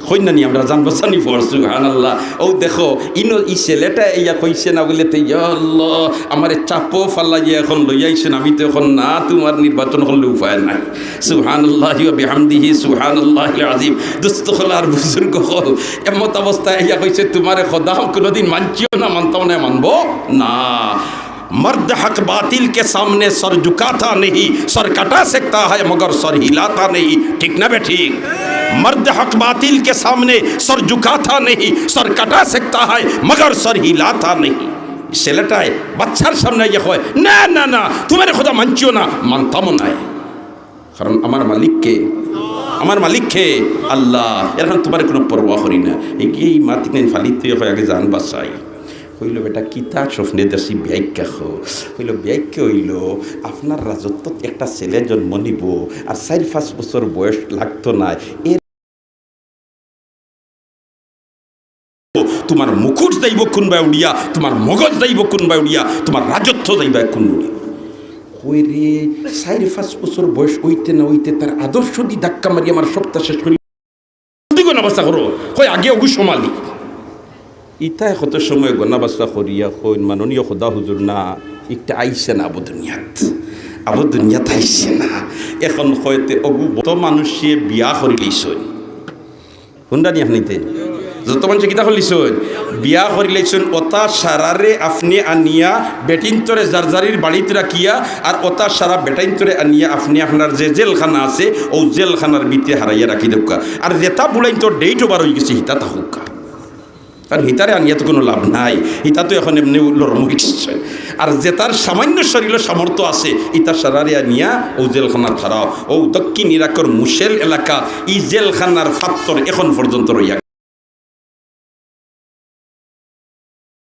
কইন না নি আমরা জান বাঁচানি ফরজ, সুবহানাল্লাহ। অউ দেখো, ইনো ই ছেলেটা ইয়া কইছে না বুলে তে, ইয়া আল্লাহ, আমারে চাপো ফালাইয়া অখন লইয়া আইছইন, আমি তো অখন না তুমার নির্বাচন করলে উপায় নাই। সুবহানাল্লাহি ওয়া বিহামদিহি, সুবহানাল্লাহিল আযীম। দোস্ত অকল আর বুজুর্গ অকল, এমত অবস্থায় ইয়া কইছে, "তুমারে খোদা কুনুদিন মানছিও না, মানতাম না, মানবো না।" مرد حق باطل کے سامنے سر جھکاتا نہیں، سر کٹا سکتا ہے مگر سر ہلاتا نہیں۔ ঠিক না বেঠিক? مرد حق باطل کے سامنے سر جھکاتا نہیں، سر کٹا سکتا ہے مگر سر ہلاتا نہیں۔ ছেলেটায় বাচ্চার সামনে আইয়া কয়, "না, না, না, তুমারে খোদা মানছিও না, মানতামও নায়।" কারণ আমার মালিক কে? আমার মালিক কে? আল্লাহ। এর কারণে তুমারে কুনু পরোয়া করি না। এগিয়ে ই মাতিন ফালিত অইয়া কয়, "আগে জান বাঁচাই।" কইলো, "বেটা, কিতা স্বপ্নে দেখছি ব্যাখ্যা কও।" কইলো, "ব্যাখ্যা অইলো, আপনার রাজত্বত একটা ছেলে জন্ম নিবো, আর চাইর পাঁচ বছর বয়স লাগতো নায়, এর তুমার মুকুট যাইবো কুনবায় উড়িয়া, তুমার মগজ যাইবো কুনবায় উড়িয়া, তুমার রাজত্ব যাইবো কুন উড়িয়া।" কই রে, চাইর পাঁচ বছর বয়স অইতে না অইতে তার আদর্শ দি ধাক্কা মারি আমার সবটা শেষ করি। জলদি গনা বাছা করো, কই আগে অগু সমালি। ইতায় কত সময় গনা বাছা করিয়া কইন, "মাননীয় খোদা হুজুর না, ইটা আইছে না আবু দুনিয়াত, আবু দুনিয়াত আইছে না।" অখন কইতে অগু বত মানুষে বিয়া করিলিছইন। হুনরা নি আপনে তে? যত মানষে কিতা করিলিছইন? বিয়া করিলিছইন। অতা সারারে আপনে আনিয়া বেটিন্তরে যার যারির বাড়িত রাখিয়া, আর অতা সারা বেটাইন্তরে আনিয়া আপনে আপনার যে জেলখানা আছে, অউ জেলখানার ভিতরে হারাইয়া রাখি দেউক্কা। আর যেতা বুড়াইন্তর date over অইগেছে, হিতা থাকুক্কা। কারণ হিতারে আনিয়া তো কুনু লাভ নাই, হিতা তো অখন এমনে লরম অইগেছে। আর যেতার সামান্য শরীলো সামর্থ্য আছে, ইতা সারারে আনিয়া অউ জেলখানাত হারাও। অউ দক্ষিণ ইরাকর মুসেল এলাকা, ই জেলখানার ফাত্তর অখন পর্যন্ত রইয়া।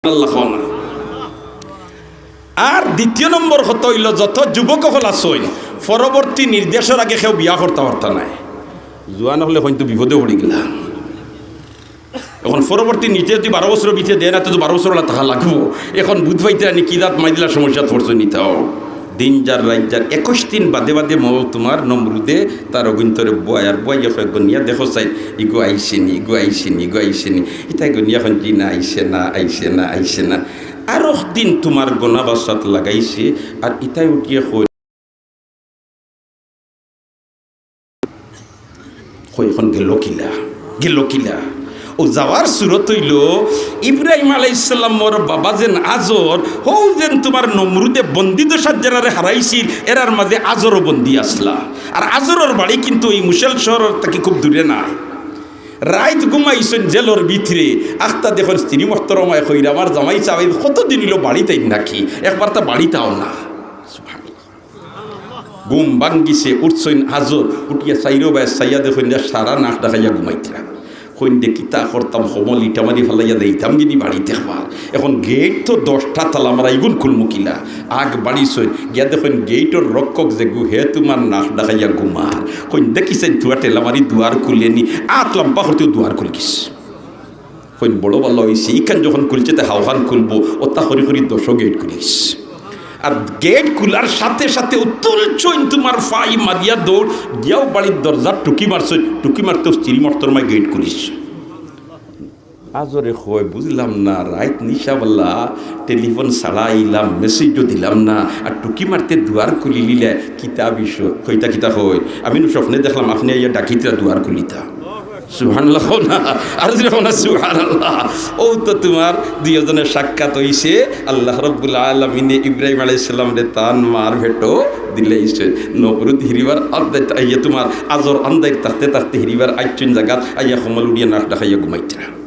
আল্লাহ না। আর দ্বিতীয় নম্বর কথা অইলো, যত যুবক অকল আছইন, পরবর্তী নির্দেশর আগে কেউ বিয়া করতা পারতা নায়। জুয়ান অকলে কইন তো বিপদে পড়ি গেলা। অখন পরবর্তী নির্দেশ যদি বারো বছরর ভিতরে দেয় না, তে তো বারো বছর অলা থাকা লাগবো। অখন বুঝ পাইতে আনি কি জাত মাইদিলা সমস্যাত পড়ছইন ইতাও। দিন যার রাইত যার, একুশ দিন বাদে বাদে মো-, তুমার নমরুদে তার অগুইন্তরে বওয়ায় আর বওয়াইয়া কয়, "গনিয়া দেখো চাইন, ইগু আইছে নি, ইগু আইছে নি, ইগু আইছে নি।" ইতায় গনিয়া কইন, "জি না, আইছে না, আইছে না, আইছে না।" আরক দিন তুমার গনা বাসাত লাগাইছে, আর ইতায় উঠিয়া কয়, কই, অখন গেল কিলা? গেল কিলা? অউ যাওয়ার সুরত অইলো, ইব্রাহিম আলাইহিস সালামর বাবা যেন আজর, হউ যেন তুমার নমরুদে বন্দি দশাত যেরারে হারাইছিল, এরার মাঝে আজরও বন্দি আছলা। আর আজরর বাড়ি কিন্তু অউ মুসেল শহরর থাকি খুব দূরে নায়। রাইত ঘুমাইছইন জেলর ভিতরে, আখতা দেখইন স্ত্রী মোহতরমায় কইরা, "আমার জামাই সাব, কতদিন অইলো বাড়িত আইন নাকি? একবারতা বাড়িত আও না।" সুবহানাল্লাহ। ঘুম ভাঙ্গিছে, উঠছইন আজর, উঠিয়া চাইরোবায় চাইয়া দেখইন যে সারা নাক ডাকাইয়া ঘুমাইতরা। কইন দে কিতা করতাম, হমল ইটা মারি ফালাইয়া যাইতাম গিনি বাড়িত একবার। অখন গেইট তো দশটা তালা মারা, ইগুন খুলমু কিলা? আগ বাড়িছইন, গিয়া দেখইন গেইটর রক্ষক যেগু, হে তুমার নাক ডাকাইয়া ঘুমার। কইন দেখিছইন তুয়া ঠেলা মারি দুয়ার খুলে নি, আত লাম্বা করতেউ দুয়ার খুলগিছে। কইন, "বড় ভালা অইছে, ইখান যখন খুলছে, তে হাওখান খুলবো।" অতা করি করি দশো গেইট খুলিছে। আর গেইট খুলার সাথে সাথে উত্তল চইন তুমার ফাই মারিয়া দৌড়, গিয়াউ বাড়ির দরজাত টুকি মারছইন, টুকি মারতেউ স্ত্রী মোহতরমায় গেইট খুলিছে। আজরে কয়, "বুঝলাম না, রাইত নিশাবালা, টেলিফোন ছাড়া আইলাম, মেসেজও দিলাম না, আর টুকি মারতে দুয়ার খুলিলিলা, কিতা বিষয়?" কইতা, "কিতা কই? আমি নু স্বপ্নে দেখলাম, আপনে আইয়া ডাকিতরা দুয়ার খুলিতা।" সুবহানাল্লাহ কও না, আর জোরে কও না, সুবহানাল্লাহ। অউ তো তুমার দুইওজনর সাক্ষাৎ অইছে, আল্লাহ রাব্বুল আলামিনে ইব্রাহিম আলাইহিস সালামরে তান মার পেটো দিলাইছে। নমরুদ হিরিবার আন্দাইর, ইয়ে, তুমার আজর আন্দাইর থাকতে থাকতে হিরিবার আইছইন জাগাত, আইয়া হমল উড়িয়া নাক ডাকাইয়া ঘুমাইতরা।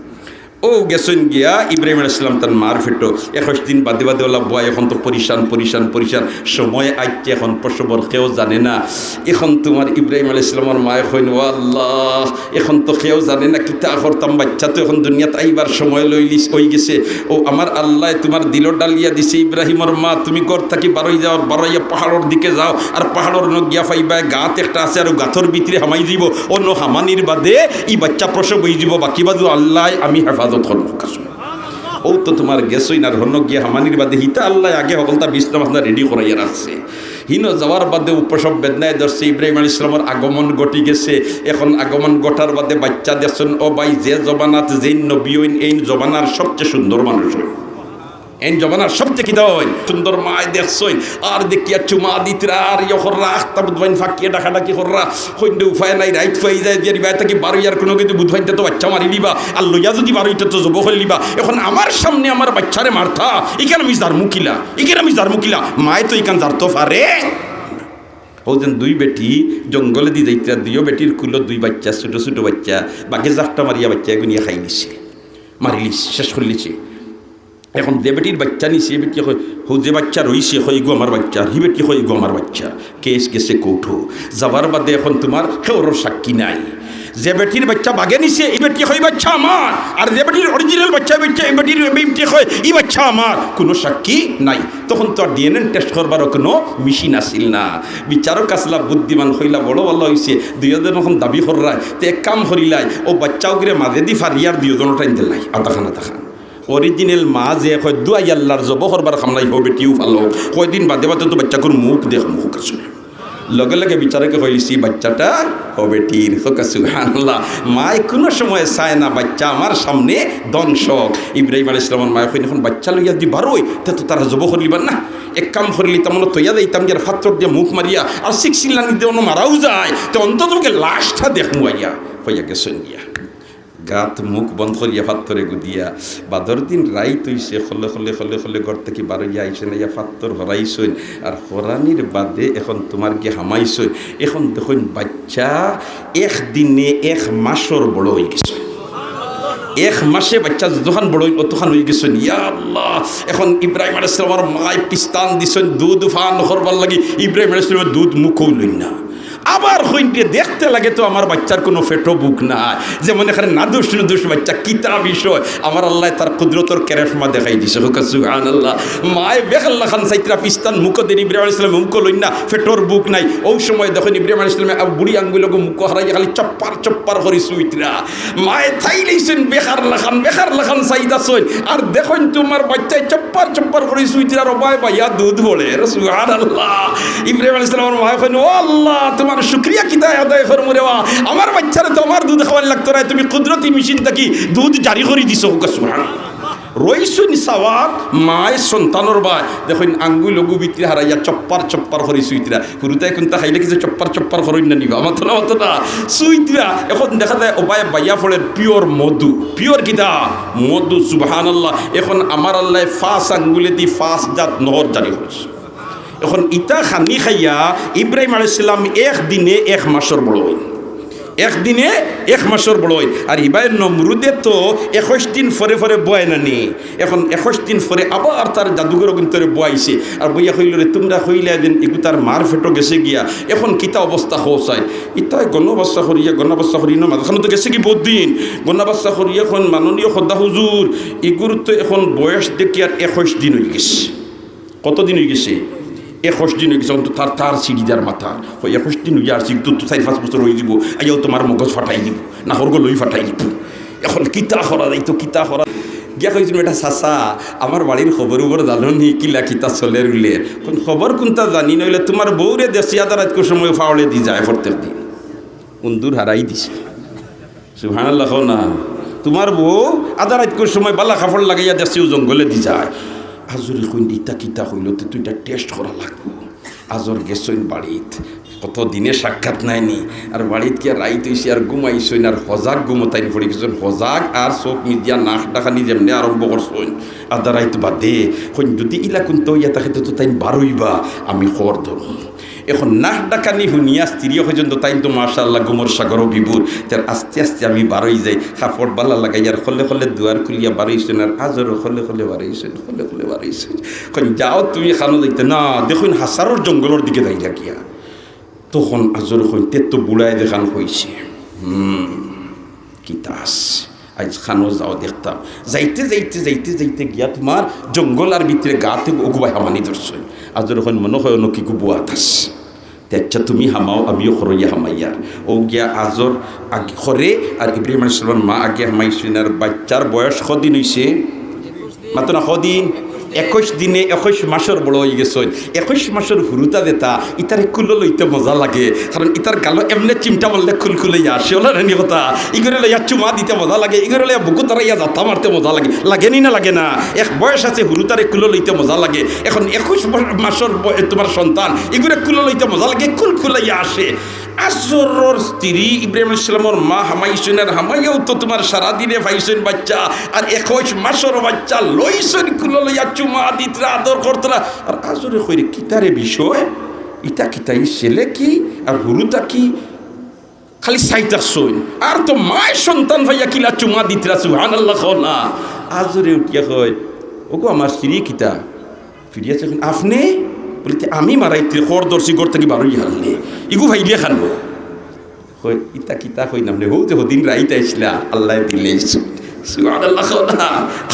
অউ গেছইন গিয়া ইব্রাহিম আলাইহিস সালাম তান মার পেটো, একুশ দিন বাদে বাদে অলা বওয়ায়, অখন তো পরিশান, পরিশান, পরিশান, সময় আইছে অখন প্রসবর, কেউ জানে না। অখন তুমার ইব্রাহিম আলাইহিস সালামর মায়ে কইন, "ও আল্লাহ, অখন তো কেউ জানে না কিতা করতাম, বাইচ্চা তো অখন দুনিয়াত আইবার সময় লইলিছ, অইগেছে। ও আমার আল্লায় তুমার দিলো ডালিয়া দিছে, ইব্রাহিমর মা, তুমি ঘর থাকি বারই যাও, বারইয়া পাহাড়র দিকে যাও, আর পাহাড়র অনো গিয়া পাইবায় গাত একটা আছে, আর অউ গাতর ভিতরে হামাই যিবো, অনো হামানির বাদে ই বাইচ্চা প্রসব অইযিবো, বাকি বাদে আল্লায় আমি হেফাজত করমু।" অউ তো তুমার গেছইন, আর হনো গিয়া হামানির বাদে হিতা আল্লায় আগে হকলতা বিছনা-বাছনা রেডি করাইয়া রাখছে। হিনো যাওয়ার বাদে অউ প্রসব বেদনায় ধরছে, ইব্রাহিম আলাইহিস সালামর আগমন ঘটি গেছে। অখন আগমন ঘটার বাদে বাইচ্চা দেখছইন, ও ভাই, যে জমানাত যেইন নবী অইন, এইন জমানার সবচে সুন্দর মানুষ অইন। এইন জমানার সবচে কিতা অইন? সুন্দর মায় দেখছইন, আর দেখিয়া চুমা দিতরা, আর ইয়ে কররা, আখতা বুধবাইন ফাকিয়ে ডাকাডাকি কররা, কইন দে উপায় নাই, রাইত ফাই যায়, যে রিবায় থাকি বারইয়ার কুনু গেছে বুধবাইনতে তো বাইচ্চা মারিলিবা, আর লইয়া যুদি বারইতে তো জবো করিলিবা। অখন আমার সামনে আমার বাইচ্চারে মারতা, ইখান আমি জারমু কিলা? ইখান আমি জারমু কিলা? মায় তো ইখান জারতো পারে। অউ যেন দুই বেটি জঙ্গলেদি যাইতরা, দুইও বেটির কুলো দুই বাইচ্চা, ছুটো ছুটো বাইচ্চা, বাঘে জাপটা মারিয়া বাইচ্চা এগুনিয়া খাইলিছে, মারিলিছে, শেষ করিলিছে। অখন যে বেটির বাইচ্চা নিছে, ই বেটিয়ে কয়, হউ যে বাইচ্চা রইছে, কয়, "ইগু আমার বাইচ্চা", আর হি বেটিয়ে কয়, "ইগু আমার বাইচ্চা।" কেস গেছে কোর্টো। যাওয়ার বাদে অখন তুমার কেউরর সাক্ষী নাই। যে বেটির বাইচ্চা বাঘে নিছে, ই বেটিয়ে কয়, "ই বাইচ্চা আমার।" আর যে বেটির original বাইচ্চা, বাইচ্চা, ই বেটির, ই বেটিয়ে কয়, "ই বাইচ্চা আমার।" কুনু সাক্ষী নাই। তখন তো আর DNA test করবার কুনু মেশিন আছিল না। বিচারক আছলা বুদ্ধিমান, কইলা, "বড় ভালা অইছে, দুইওজন অখন দাবি কররায়, তে এক কাম করিলাই, অউ বাইচ্চা অগুরে মাঝেদি ফারিয়ার দুইওজনর টাইন দিলাই, আধাখান আধাখান।" Original মা যে কয়, "দুয়াই আল্লার, জবো করবার কাম নাই, হউ বেটিউ ফালো, কয়দিন বাদে বাদে তো বাইচ্চাগুর মুখ দেখমু।" লগে লগে বিচারকে কইলিছে, "বাইচ্চাটা হউ বেটির।" কউক্কা সুবহানাল্লাহ। মায় কুনু সময় চায় না বাইচ্চা আমার সামনে ধ্বংস। ইব্রাহিম আলাইহিস সালামর মায় কইন, "অখন বাইচ্চা লইয়া যুদি বারই, তে তো তারা জবো করিলিবা না। এক কাম করিলিতাম, অনো থইয়া যাইতাম, গিয়া ফাত্তর দিয়া মুখ মারিয়া, আর sixteen লাইন দিয়া অনো মারাও যায়, তে অন্তত লাশটা দেখমু আইয়া।" কইয়া গেছইন গিয়া। গাত মুখ বন্ধ করিয়া ফাত্তরে গুদিয়া। বাদর দিন রাইত অইছে, খলে খলে খলে খলে ঘর থাকি বারইয়া আইছইন, আইয়া ফাত্তর হরাইছইন। আর হরানির বাদে অখন তুমার গিয়া হামাইছইন। অখন দেখইন বাইচ্চা একদিনে এক মাসর বড় অইগেছইন। এক মাসে বাইচ্চা যতখান বড় অইন, অতখান অইগেছইন। ইয়া আল্লাহ! অখন ইব্রাহিম আলাইহিস সালামর মায় পিস্তান দিছইন দুধ পান করবার লাগি। ইব্রাহিম আলাইহিস সালামে দুধ মুখো লইন না। আবার কইন রে, দেখতে লাগে তো আমার বাইচ্চার কুনু পেটো ভুক নাই, যেমন এখানে নাদুস নুদুস বাইচ্চা, কিতা বিষয়? আমার আল্লায় তার কুদরতর কেরেশমা দেখাই দিছে। কউক্কা সুবহানাল্লাহ। মায়ে বেকার লাখান চাইতরা, ফিস্তান মুখো দের, ইব্রাহিম আলাইহিস সালামে মুখো লইন না, পেটর ভুক নাই। অউ সময় দেখইন ইব্রাহিম আলাইহিস সালামে বুড়ি আঙ্গুইলগু মুখো হারাইয়া খালি চপ্পার চপ্পার করি চুইতরা। মায়ে তাই লইছইন বেকার লাখান, বেকার লাখান চাইতাছইন। আর দেখইন তুমার বাইচ্চায় চপ্পার চপ্পার করি চুইতরা, আর অবায় বাইয়া দুধ পড়ের। সুবহানাল্লাহ। ইব্রাহিম আলাইহিস সালামর মায়ে কইন, "ও আল্লাহ, তুমার শুকরিয়া কিতা আদায় করমু রে বা? আমার বাইচ্চারে তো আমার দুধ খাওয়ানি লাগতো নায়, তুমি কুদরতি মেশিন থাকি দুধ জারি করি দিছো।" কউক্কা সুবহানাল্লাহ। রইছইন চাওয়াত মায় সন্তানর বায়, দেখইন আঙ্গুইলগু ভিতরে হারাইয়া চপ্পার চপ্পার করি চুইতরা। হুরুতায় কুন্তা খাইলে কিছু চপ্পার চপ্পার করইন না নি বা? মাতো না, মাতো না। চুইতরা। এখন দেখা যায় অবায় বাইয়া পড়ের pure মধু। Pure কিতা? মধু। সুবহানাল্লাহ। এখন আমার আল্লায় পাঁচ আঙ্গুলেদি পাঁচ জাত নহর জারি করছে। এখন ইতা খানি খাইয়া ইব্রাহিম আলাইহিস সালাম এক দিনে এক মাসর বড় অইন। এক দিনে এক মাসর বড় অইন। আর ইবায় নমরুদে তো একুশ দিন পরে পরে বয় না নি। এখন একুশ দিন পরে আবার তার জাদুঘর অগুইন্তরে বওয়াইছে। আর বইয়া কইলো রে, তুমরা কইলা যেন ইগু তার মার পেটো গেছে গিয়া, এখন কিতা অবস্থা কও চাই? ইতায় গণবাচ্চা করিয়া, গণবাচ্চা করি না, মাঝখানো তো গেছে গি বউত দিন। গণবাচ্চা করিয়া কইন, মাননীয় খোদা হুজুর, ইগুর তো এখন বয়স দেখি আর একুশ দিন অইগেছে। কত দিন অইগেছে? একুশ দিন অইগেছে। অখন তো তার, তার সিঁড়িদার মাথা। কয়, একুশ দিন অইয়া আর সিঁড়ি তো, তো চাইর পাঁচ বছর অইযিবো। আইয়াও তুমার মগজ ফাটাই দিবো, নাকর গলই ফাটাই দিবো। এখন কিতা করা যাইতো, কিতা করা? গিয়া কইছইন, "বেটা চাচা, আমার বাড়ির খবর উবর জানো নি, কিলা কিতা চলের উলের?" কইন, "খবর কুন্তা জানি না, অইলে তুমার বউরে দেশি আধা রাইতকুর সময় ফাওড়ে দি যায় প্রত্যেক দিন।" উন্দুর হারাই দিছে। সুবহানাল্লাহ কও না। তুমার বউ আধা রাইতকুর সময় বালা কাপড় লাগাইয়া দেশিউ জঙ্গলে দি যায়। আজরে কইন, "ইতা কিতা কইলো, তে তো ইটা test করা লাগবো।" আজর গেছইন বাড়িত, কত দিনে সাক্ষাৎ নায়নি। আর বাড়িত গিয়া রাইত অইছে আর ঘুমাইছইন, আর হজাগ ঘুমো তাইন পড়ি গেছইন। হজাগ আর চউখ মিজিয়া নাক ডাকানি যেমনে আরম্ভ করছইন, আধা রাইত বাদে কইন, "যুদি ইলা কুন্তা অইয়া থাকে, তে তো তাইন বারইবা, আমি খবর ধরমু।" এখন নাক ডাকানি হুনিয়া স্ত্রী অইছইন তো, তাইন তো মাশাআল্লাহ ঘুমর সাগরো বিভোর। তে আস্তে আস্তে আমি বারই যাই, কাপড় বালা লাগাইয়ার খলে খলে দুয়ার খুলিয়া বারইছইন, আর আজরও খলে খলে বারইছইন, খলে খলে বারইছইন। কইন, "যাও তুমি খানো যাইতে না, দেখইন হাছারর জঙ্গলর দিকে যাইরা গিয়া।" তখন আজর কইন, "তে তো বুড়ায় যেখান কইছে, হুম, কিতা আছে, আইজ খানো যাও দেখতাম।" যাইতে যাইতে যাইতে যাইতে গিয়া তুমার জঙ্গলর ভিতরে গাত অগুবায় হামানি ধরছইন। আজর কইন, "মনো অয় অনো কিগু বওয়াত আছে।" "তে আইচ্ছা তুমি হামাও, আমিও খরইয়া হামাইয়ার।" অউ গিয়া আজর আগে খরে আর ইব্রাহিম আলাইহিস সালামর মা আগে হামাইছইন। আর বাইচ্চার বয়স কদিন অইছে? মাতো না, কদিন? একুশ দিনে একুশ মাসর বড় অইগেছইন। একুশ মাসর হুরুতা যেতা, ইতারে কুলো লইতে মজা লাগে, কারণ ইতার গালো এমনে চিমটা মারলে খুলখুলাইয়া আসে, অলা নানি কথা? ইগুরে লইয়া চুমা দিতে মজা লাগে, ইগুরে লইয়া বুকু তাড়াইয়া জাতা মারতে মজা লাগে, লাগে নি না লাগে না? এক বয়স আছে, হুরুতারে কুলো লইতে মজা লাগে। এখন একুশ ব-, মাসর ব-, তুমার সন্তান, ইগুরে কুলো লইতে মজা লাগে, খুলখুলাইয়া আসে। আজরর স্ত্রী ইব্রাহিম আলাইহিস সালামর মা হামাইছইন, আর হামাইয়াও তো তুমার সারাদিনে পাইছইন বাইচ্চা, আর একুশ মাসর বাইচ্চা লইছইন কুলো লইয়া চুমা দিতরা, আদর করতরা। আর আজরে কইরে, "কিতারে বিষয়? ইতা কিতা, ই ছেলে কি আর হুরুতা কি?" খালি চাই থাকছইন। আর তো মায় সন্তান পাইয়া কিলা চুমা দিতরা, সুবহানাল্লাহ কও না। আজরে উঠিয়া কয়, "ওগো আমার স্ত্রী কিতা?" ফিরিয়া চাইন, "আপনে?" বলে, "তে আমি মারাইতে খর ধরছি, ঘর থাকি বারই হারলে। ইগু ফাইলে খানো।" কয়, "ইতা কিতা কইন আপনে? হউ যে হদিন রাইত আইছলা, আল্লায় দিলাইছইন।" সুবহানাল্লাহ কও না।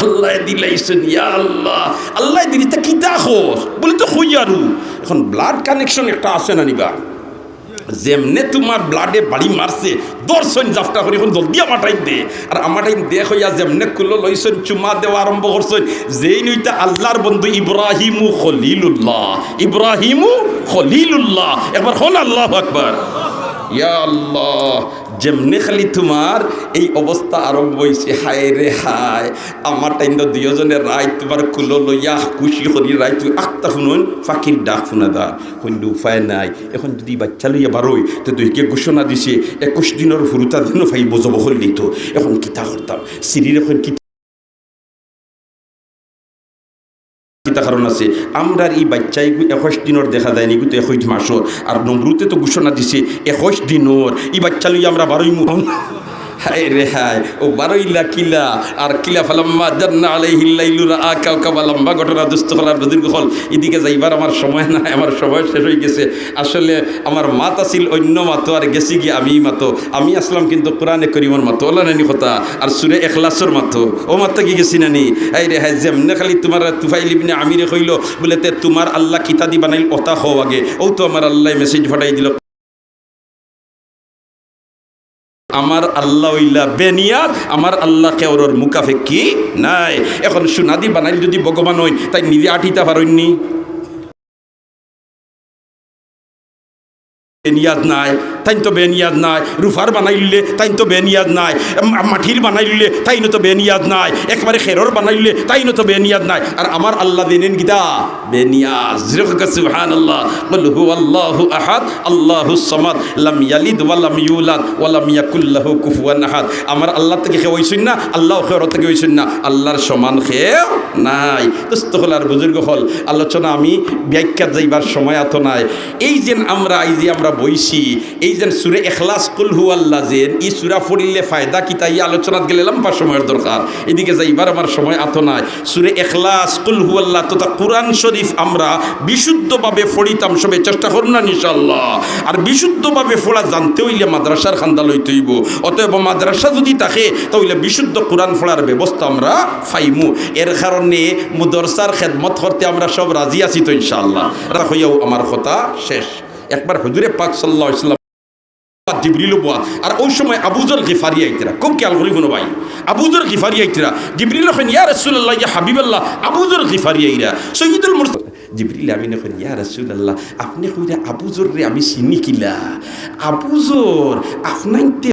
আল্লায় দিলাইছইন, ইয়া আল্লাহ। আল্লায় দিলে ইতা কিতা কস? বলে, "তো কই আরু।" এখন blood connection একটা আছে না নি বা? যেমনে তুমার blood-এ বাড়ি মারছে, ধরছইন জাপটা করি, এখন জলদি আমাটাইন দে। আর আমাটাইন দে কইয়া যেমনে কুলো লইছইন, চুমা দেওয়া আরম্ভ করছইন, যেইন অইতা আল্লার বন্ধু ইব্রাহিমু খলিলুল্লাহ, ইব্রাহিমু খলিলুল্লাহ। একবার কও না আল্লাহু আকবার। ইয়া আল্লাহ, যেমনে খালি তুমার এই অবস্থা আরম্ভ অইছে, হায় রে হায়, আমাটাইন তো দুইওজনে রাইত তুমার কুলো লইয়া খুশি করি রাইত আখতা হুনইন, পাখির ডাক হুনা যার। কইন উপায় নাই। এখন যুদি বাইচ্চা লইয়া বারই, তে তো ইগে ঘোষণা দিছে, একুশ দিনর হুরুতা যেন পাইবো, জবো করি দিতো। এখন কিতা করতাম? স্ত্রীর এখন কিতা, কিতা কারণ আছে? আমরার ই বাইচ্চা ইগু একুশ দিনর দেখা যায়নি, ইগু তো একুশ মাসর। আর নমরুদে তো ঘোষণা দিছে একুশ দিনর, ই বাইচ্চা লইয়া আমরা বারইমু। হায় রে হায়, ও বারইলা কিলা আর কিলা, ফালাম্মা জান্না আলাইহিল লাইলু রাআ কাওকাবা। লম্বা ঘটনা, দোস্ত অকল আর বুজুর্গ অকল, এদিকে যাইবার আমার সময় নাই, আমার সময় শেষ অইগেছে। আসলে আমার মাত আছিল অইন্য মাতো, আর গেছি গিয়া আমি মাতো। আমি আছলাম কিন্তু কোরআনে করিমর মাতো, অলা নানি কথা, আর সুরে এখলাসর মাতো, অউ মাতো কি গেছি নানি? হায় রে হায়, যেমনে খালি তুমার তুফাইল ইবনে আমিরে কইলো, বুলে, "তে তুমার আল্লাহ কিতাদি বানাইল, অতা কও আগে।" অউ তো আমার আল্লায় message পাঠাই দিলো। আমার আল্লাহ অইলা বেনিয়াজ, আমার আল্লাহ কেউরর মুখাপেক্ষী নায়। এখন সোনাদি বানাইল যুদি ভগবান অইন, তাইন নিজে আটিতা পারইন নি? বেনিয়াজ নায়, তাইন তো বেনিয়াজ নায়। রুফার বানাইলে তাইন তো বেনিয়াজ নায়, মা-, মাটির বানাইলে তাইন তো বেনিয়াজ নায়, একবারে খেরর বানাইলে তাইন তো বেনিয়াজ নায়। আর আমার আল্লাহ দেনেন কিতা? বেনিয়াজ। জোরে কউক্কা সুবহানাল্লাহ। কুল হুয়াল্লাহু আহাদ, আল্লাহুস সামাদ, লাম ইয়ালিদ ওয়া লাম ইউলাদ ওয়া লাম ইয়াকুল লাহু কুফুয়ান আহাদ। আমার আল্লাহ থাকি কেউ অইছইন না, আল্লাহ কেউর থাকি অইছইন না, আল্লাহর সমান কেউ নাই। দোস্ত অকল আর বুজুর্গ অকল, আলোচনা আমি ব্যাখ্যাত যাইবার সময় আতো নাই। এই যেন আমরা, এই যে আমরা বইছি, এই যেন সুরে এখলাস, কুল হুয়াল্লাহ যেন, ই সুরা পড়িলে ফায়দা কিতা, ই আলোচনাত গেলে লম্বা সময়র দরকার। এদিকে যাইবার আমার সময় আতো নাই। সুরে এখলাস, কুল হুয়াল্লাহ তথা কোরআন শরীফ আমরা বিশুদ্ধভাবে পড়িতাম, সবে চেষ্টা করুন না ইনশাআল্লাহ। আর বিশুদ্ধভাবে পড়া জানতে অইলে মাদ্রাসার কান্দা লইতে অইবো। অতএব মাদ্রাসা যুদি থাকে, তাইলে বিশুদ্ধ কোরআন পড়ার ব্যবস্থা আমরা পাইমু। এর কারণে মুদরসার খেদমত করতে আমরা সব রাজি আছি তো ইনশাআল্লাহ। রাখইয়াও আমার কথা শেষ। একবার হুজুরে পাক সাল্লাল্লাহু আলাইহি ওয়াসাল্লাম জিবরিল বওয়াত, আর অউ সময় আবু যর গিফারি আইতরা। খুব খেয়াল করি হুনো ভাই, আবু যর গিফারি আইতরা। জিবরিল কইন, "ইয়া রাসূলুল্লাহ, ইয়া হাবিবাল্লাহ, আবু যর গিফারি আইরা।" সৈয়দুল মুরসালিন জিবরিল আমিনে কইন, "ইয়া রাসূলুল্লাহ, আপনে কইরা আবু যররে আমি চিনি কিলা? আবু যর, আপনাইনতে